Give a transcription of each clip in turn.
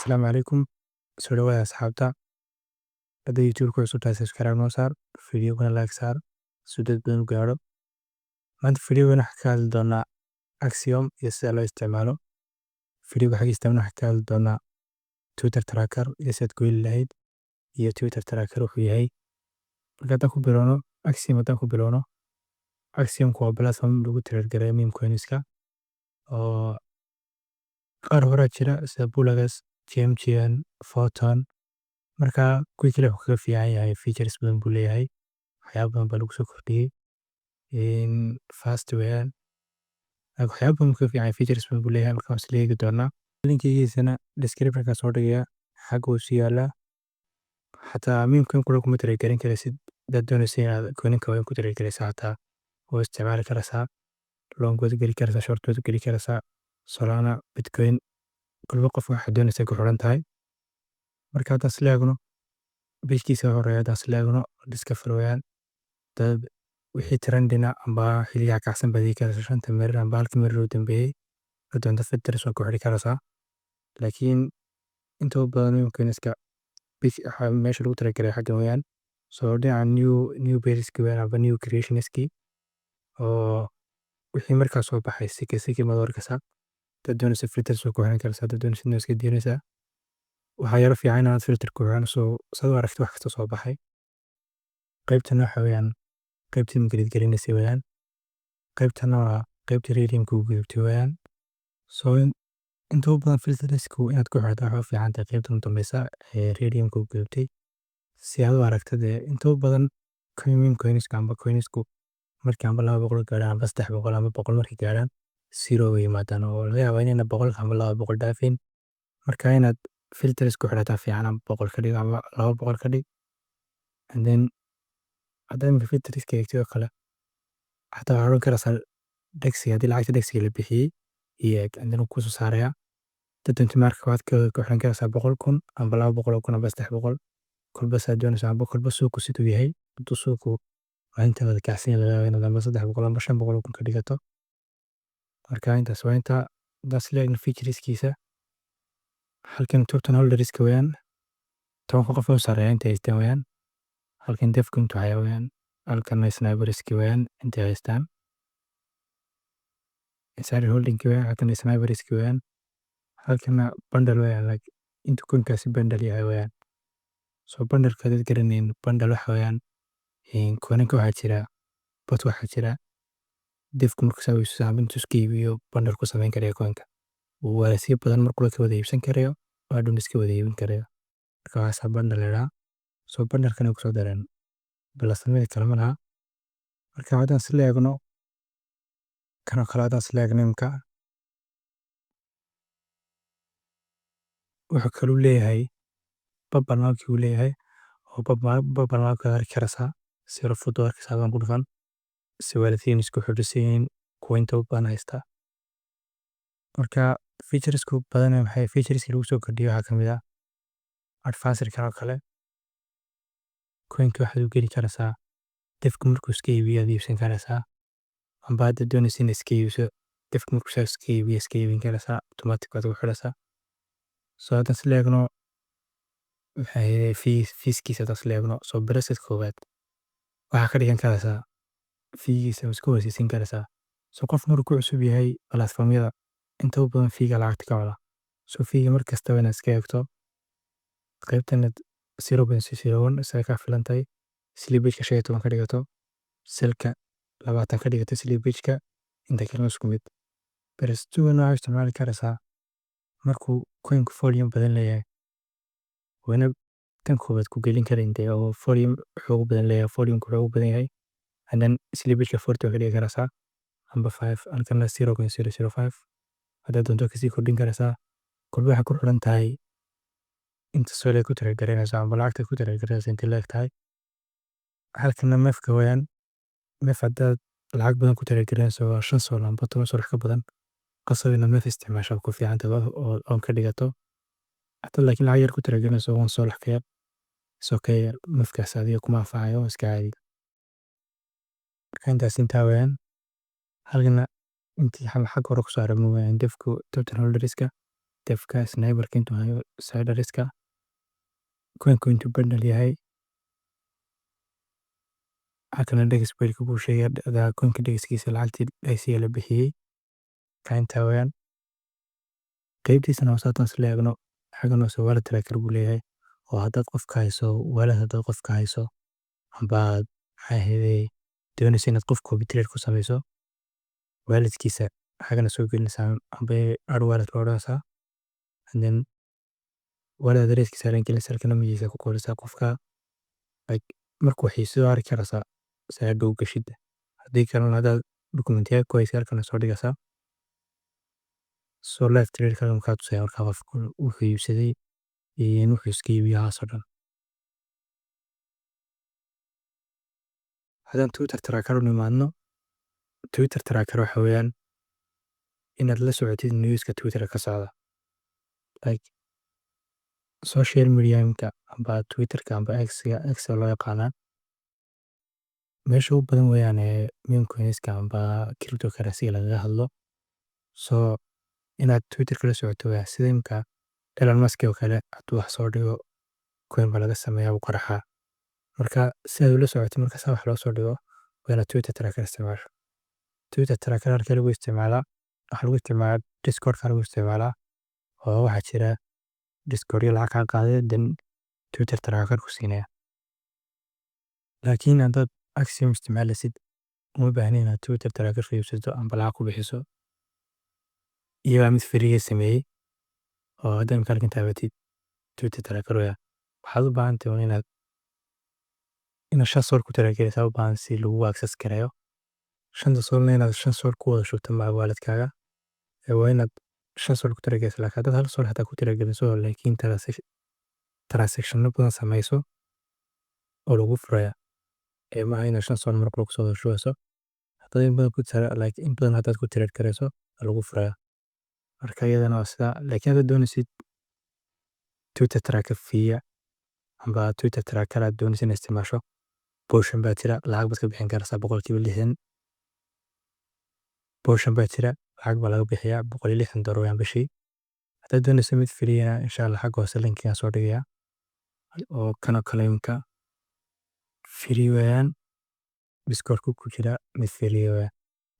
Asalaamu calaykum. Soo dhawaada, asxaabta. Hadda YouTube ku cusub tahay, subscribe noo saar, videogana like saar si dad badan u gaadho. Maanta videogana waxaan ka hadli doonaa Axiom iyo sida loo isticmaalo. Videoga xagiisa dambe waxaan ka hadli doonaa Twitter tracker iyo sidaad ku heli lahayd iyo Twitter tracker wuxuu yahay. Marka haddaan ku bilowno Axiom, haddaan ku bilowno, Axiom waa platform lagu trade gareeyo meme coinska oo qaar horaa jira sida BullX, GMGN, Photon. Marka kuwii kale wuxuu kaga fiican yahay features badan buu leeyahay. Waxyaabo badan baa lagu soo kordhiyey. Fast weeyaan. Waxyaabo badan buu kaga fiican yahay, features badan buu leeyahay. Marka waan isla eegi doonaa. Linkigiisana description ka soo dhigaya, xagga uu sii yaalaa. Xataa meme coin kula kuma trade gareyn karaysid. Hadaad doonayso inaad coinka waaweyn ku trade gareyso, xataa waa isticmaali karaysaa. Long waad geli karaysaa, short waad geli karaysaa. Solana, Bitcoin, kulba qof waxaad doonaysa ku xiran tahay. Marka haddaan isla eegno page-kiisa horeeya, haddaan isla eegno discover weeyaan. Dad wixii trending amba xiliyaha kacsan baad eegi karaysaa, shanta mirir amba halka mirir u dambeeyay. Hadda doonto filters waa ku xiri karaysaa. Laakiin inta badan meme coinska page meesha lagu trade gareeyo xaggan weeyaan. So dhinaca new pairs ki weeyaan amba new creations ki oo wixii markaas soo baxay siki siki maad arkaysaa. Hadaad doonayso filters waa ku xiran karaysaa, hadaad doonayso iska diinaysaa. Waxaa yaro fiican inaad filter ku xiran so saad u aragto wax kasta soo baxay. Qaybtan waxa weeyaan qaybtii migrate gareynaysay weeyaan. Qaybtana waa qaybtii redeem ku gudubtay weeyaan. So inta badan filters-ku inaad ku xirto waxay u fiican tahay qaybtan dambeysa ee redeem ku gudubtay si aad u aragto dee. Inta badan meme coinska amba coinsku markii amba 200 gaadhaan amba 300 amba 100 markay gaadhaan, zero way yimaadaan oo laga yaabaa inayna 100 amba 200 dhaafin. Marka inaad filters ku xirataa fiican, amba 100 ka dhig ama 200 ka dhig. And then haddaad imika filterska eegtid oo kale, xataa waxaad oran karaysaa DEX-iga, haddii lacagta DEX-iga la bixiyey iyo eeg, and then wuu kusoo saarayaa. Haddaad doonto marka waxaad ku xiran karaysaa 100,000 amba 200,000 amba 300, kolba saad doonayso amba kolba suuqu siduu yahay. Hadduu suuqu maalinta wada kacsan yahay, laga yaabaa inaad amba 300 amba 500,000 ka dhigato. Marka intaas waa intaa. Haddaan isla eegno featureskiisa, halkan top 10 holderska weeyaan, 10-ka qof ee u sarreeya intay haystaan weeyaan. Halkan devku intuu haya weeyaan. Halkan sniperski weeyaan intay haystaan. Insider holding weeyaan, halkan sniperski weeyaan. Halkana bundle weeyaan, like intuu coinkaasi bundle yahay weeyaan. So bundle-ka haddaad garanayn, bundle waxa weeyaan coinanka waxaa jira bot, waxaa jira devku markuu saa isu intuu iska iibiyo bundle ku samayn karaya coinka. Walletyo badan markuu ka wada iibsan karayo, hadhowna iska wada iibin karayo. Marka waxaasaa bundle la yidhaahdaa. So bundle-kana ku soo dareen platformyada kale ma laha. Marka haddaan isla eegno kan oo kale, haddaan isla eegno imika, wuxuu kaluu leeyahay bubble map uu leeyahay oo bubble map ka arki karaysaa si yar fudud u arkaysaa adoon ku dhufan si walletyin isku xidhisan yihiin, kuwa inta u badan haysta. Marka featuresku badan maxay featureska lagu soo kordhiyay waxaa ka mid ah advanced kan oo kale. Coinka waxaad u geli karaysaa devku markuu iska iibiyo aad iibsan karaysaa, amba haddaad doonayso inaad iska iibiso, devku markuu saa iska iibiyo iska iibin karaysaa, automatic baad ugu xidhaysaa. So haddaan isla eegno maxay feeskiisa, haddaan isla eegno, so preset koowaad waxaa ka dhigan karaysaa fee-giisa iska hooseysiin karaysaa. So qof markuu ku cusub yahay platformyada, inta u badan fee-ga lacagta ka wada. So fee-ga mar kastaba inaad iska eegto. Qaybtan 0.01 isaga kaa filan tahay. Slippage-ka 15 ka dhigato, sellka 20 ka dhigato slippage-ka, inta kalena isku mid. Preset two waxaa isticmaali karaysaa markuu coinku volume badan leeyahay. Wayna tan koowaad ku gelin karin dee oo volume xoog badan leeyahay, volume xoog badan yahay. And then slippage-ka 40 ka dhigi karaysaa amba 5, halkana 0.005 haddaad doonto kasii kordhin karaysaa. Kolba waxay ku xiran tahay inta SOL ku trade gareynayso amba lacagta ku trade gareynayso inta le'eg tahay. Halkana MEV-ka weeyaan. MEV haddaad lacag badan ku trade gareynayso, waa 5 SOL amba 10 SOL ka badan, qasab inaad MEV isticmaasho ku fiican tahay oo on ka dhigato. Haddaad laakiin lacag yar ku trade gareynayso, 1 SOL ka yar, it's okay, MEV-kaas adiga kuma anfacayo, iska caadi. Marka intaas intaa weeyaan. Halkana intii xagga hore ku soo aragnay weeyaan, devku top 10 holderska. Devka, sniperka intuu hayo, seederiska, coinku intuu bundle yahay. Halkana DEX pairka buu sheegaya, coinka DEXkiisa lacagtii ICO la bixiyey. Ka intaa weeyaan. Qaybtiisana hoose haddaan isla eegno, xaggan hoose wallet tracker buu leeyahay, oo haddaad qofka hayso wallet, haddaad qofka hayso amba aad, maxay ahaydey, doonayso inaad qof copy trade ku samayso, walletkiisa xaggana soo gelinaysaa amba add wallet baa odhanaysaa, and then wallet addresskiisa halkan gelinaysaa, halkana magaciisa ku qoraysaa qofka. Like markuu xiiso arki karaysaa si hadhow gashid. Haddii kalena, haddaad dokumentiyaal ku haysa, halkan soo dhigaysaa. So live trade kale markaa tusaya markaa qofku wuxuu iibsaday iyo wuxuu iska iibiyo, haas oo dhan. Haddaan Twitter tracker u nimaadno, Twitter tracker waxa weeyaan inaad la socotid newska Twitter ka socda, like social media-ka amba Twitterka amba X-ga, X loo yaqaanaa. Meesha ugu badan weeyaan ee meme coins-ka amba cryptocurrency lagaga hadlo. So inaad Twitterka la socoto weeyaan. Sida imika Elon Musk oo kale, hadduu wax soo dhigo, coin baa laga sameeyaa, wuu qarxaa. Marka si aad ula socoto marka saa wax loo soo dhigo, waa inaad Twitter tracker isticmaasho. Twitter tracker halkee lagu isticmaalaa? Waxaa lagu isticmaalaa Discordka lagu isticmaalaa, oo waxaa jira Discordyo lacag kaa qaaday, then Twitter tracker ku siinaya. Laakiin haddaad Axiom isticmaalaysid, uma baahni inaad Twitter tracker soo iibsato amba lacag ku bixiso. Iyagaa mid free sameeyey, oo hadda imika halkan taabatid Twitter tracker weeyaan. Waxaad u baahan tahay inaad 5 SOL ku talagelaysaa u baahan si lagu access gareeyo. Shanta SOLna inaad 5 SOL ku wada shubto maaha walletkaaga. Ee waa inaad 5 SOL ku talagelayso. Laakiin haddaad 1 SOL xataa ku talageliso, laakiin transactiono badan samayso, oo lagu furaya. Ee maaha inaad 5 SOL mar qura kusoo wada shubeyso. Haddaad in badan ku like in badan haddaad ku trade gareyso, waa lagu furaya. Marka iyadana waa sidaa. Laakiin haddaad doonaysid Twitter tracker fee amba Twitter tracker aad doonaysid inaad isticmaasho, Potion baa jira, lacag baad ka bixin karaysaa 60%. Potion baa jira, lacag baa laga bixiyaa, $160 weeyaan bishii. Haddaad doonayso mid free ah, insha Allah xagga hoose linkigan soo dhigayaa, oo kan oo kale imika free weeyaan. Discord ku jira mid free weeyaan.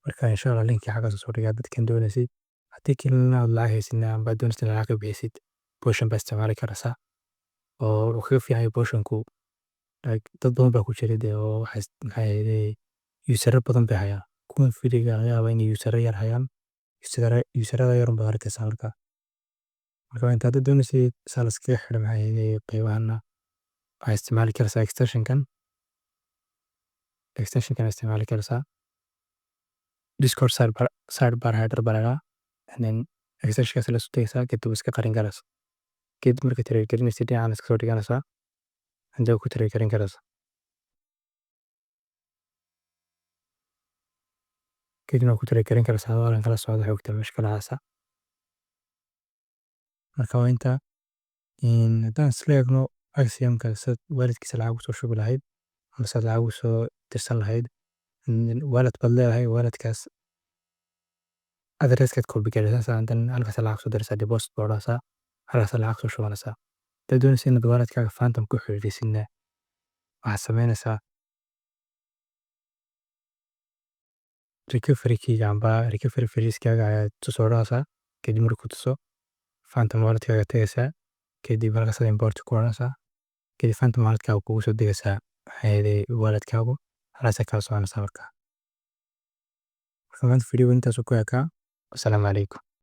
Marka insha Allah linki xaggaas soo dhigaa dadkan doonaysid. Haddii kalena aad lacag haysid amba aad doonaysid inaad lacag ka bixisid, Potion baa isticmaali karaysaa. Oo wuxuu kaga fiican yahay Potionku, like dad badan baa ku jira dee, oo waxay, maxay ahaydey, usero badan bay hayaan. Kuwan free-ga laga yaabaa inay usero yar hayaan. Userada yar unbaad arkaysaa marka. Marka inta haddaad doonaysid saa la iskaga xidho, maxay ahaydey, qaybahana waxaad isticmaali karaysaa extensionkan. Extensionkan isticmaali karaysaa. Discord sidebar hider baa la yidhaahdaa. And then extensionkaas la soo degaysaa, kadib iska qarin karaysaa. Kadib marka trade garinaysid, dhinacan iska soo dhiganaysaa. Inta ku trade garin karaysaa. Kadibna ku trade garin karaysaa adoo halkan kala socda xogta meesha ka dhacaysa. Marka waa intaa. Haddaan isla eegno Axiomka, sad walletkiisa lacag ugu soo shubi lahayd ama sad lacag ugu soo dirsan lahayd. Wallet baad leedahay, walletkaas addresskaad copy gareysanaysaa, and then halkaas lacag soo diraysaa, deposit baad odhanaysaa, halkaas lacag soo shubanaysaa. Haddaad doonaysid inaad walletkaaga Phantom ku xiriirisidna, waxaad samaynaysaa recovery keyga amba recovery phrase-kaaga ayaad tusoo odhanaysaa. Kadib markuu tuso, Phantom walletkaaga tagaysaa, kadib halkaas import ku odhanaysaa. Kadib Phantom walletkaaga kugu soo degaysaa, maxay ahaydey, walletkaagu halkaas kala soconaysaa marka. Marka maanta video intaas ku ekaa. Wassalaamu calaykum.